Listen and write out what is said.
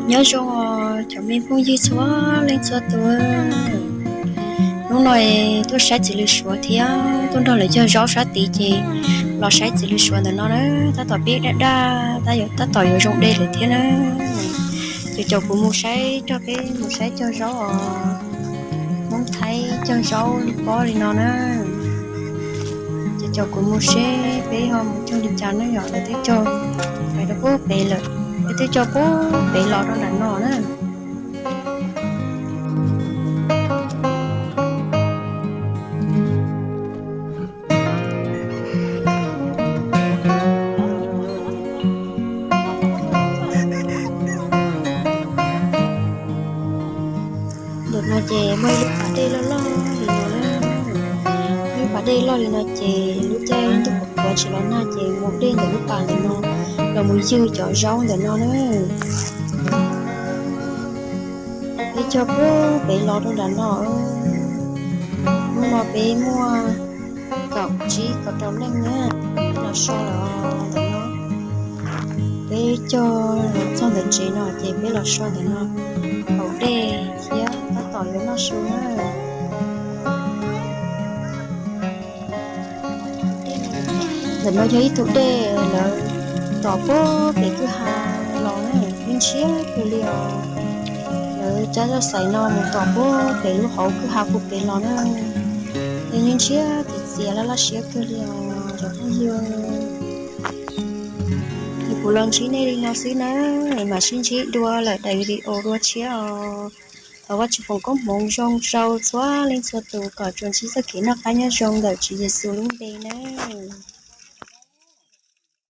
Nyob zoo os cov me phooj ywg txhua leej txhua tus. Hnub no tuaj saib txiv lws suav thiab tuaj nrog lawv cog zaub sab tid ces los saib txiv lws suav ntawm no na, tab tom pib daj daj, tab tom yuav zoo de lawm thiab na. Ces caum kuv mus saib, nrog peb mus saib cog zaub os. Hmoob Thaib cog zaub li pob li no na. Ces caum kuv mus seb peb ho mus cog li cas na yom, lawv twb cog, lawv twb cog puag pem lawm, lawv twb cog puag pem los rau nram no na. Ntawm no ces muaj ib lub pas dej loj loj li no na. Lub pas dej loj li no ces lub caij ntuj qhuav qhuav tsis los nag ces mus de ntawm lub pas ntawm no los mus ywg cov zaub ntawm no na. Peb cog puag pem los rau nram no. Hnub no peb muaj kaum tsib kaum rau leej na, los so lawm ntawm no. Peb cog los txog ntawm tsev no ces peb los so ntawm no haus dej thiab tab tom yuav noj su na. Ntawm no yog ib tug dej lawv tom puag pem kwj ha los na, ntshiab ntshiab kawg li os. Lawv cab zaj xais no mus tom puag pem lub hauv kwj ha puag pem los na, es ntshiab txias txias laj laj siab kawg li os cov phooj ywg. Es kuv los ntsib nej li no xwb na, es mam sib ntsib dua lawm daim video dua tshiab os. Thov Vajtswv foom koob hmoov zoo rau txhua leej txhua tus kom tsuas ntsib txoj kev noj qab nyob zoo ntawm Tswv Yexus lub npe nawb.